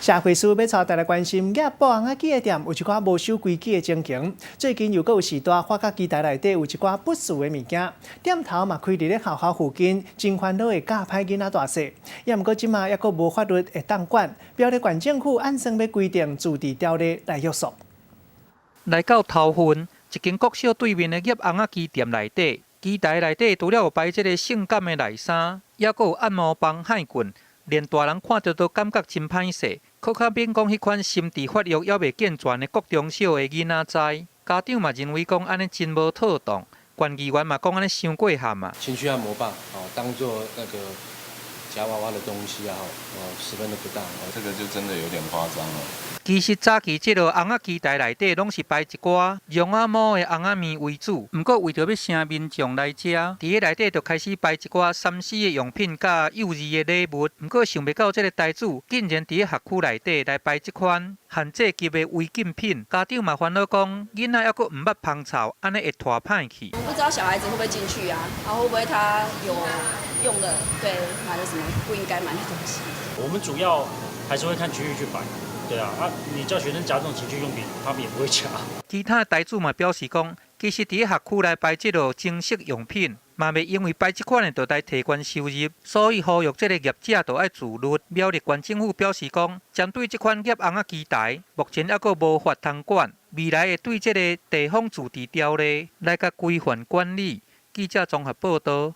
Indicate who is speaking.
Speaker 1: 社會事欲帶大家關心，額布尪仔機的店有一寡無守規矩的情形。最近又閣有序大發覺機台內底有一寡不實的物件，店頭嘛開佇咧學校附近，真煩惱會教歹囡仔大細。也毋過這馬猶閣無法律會當管，苗栗縣政府按算欲規定自治條例來約束。
Speaker 2: 來到頭份一間國小對面的額尪仔機店內底，機台內底除了有擺這个性感的內衫，猶閣有按摩棒、械棍，連大人看著都感覺真歹勢。閣較免講彼款心智發育猶未健全的國中小的囡仔知，家長嘛認為講按呢真無妥當，縣議員嘛講按呢傷過譀啊。
Speaker 3: 情趣按摩棒哦，當做那個夾娃娃的東西啊，哦，十分的不當。
Speaker 4: 這個就真的有點誇張了。
Speaker 2: 其實早期這个尪仔機台內底攏是擺一寡絨仔毛的尪仔物為主，毋過為著欲吸民眾來遮，佇咧內底就開始擺一寡3C 的用品佮幼兒的禮物。毋過想袂到這个台主竟然佇咧學區內底來擺這款限制級的違禁品，家長嘛煩惱講，囡仔猶閣毋捌芳臭，按呢會蹛歹去。
Speaker 5: 我不知道小孩子會不會進去啊？然後會不會他有用的，對，買了什麼不應該買的東西？
Speaker 6: 我們主要還是會看區域去擺。對啊，啊，你叫學生夾這種情趣用品，他們也不會夾。
Speaker 2: 其他台主嘛表示講，其實佇咧學區來擺這落情色用品，嘛袂因為擺這款的就來提懸收入，所以呼籲這个業者著愛自律。苗栗縣政府表示講，針對這款額尪仔機台，目前猶閣無法通管，未來會對這个地方自治條例來共規範管理。記者綜合報導。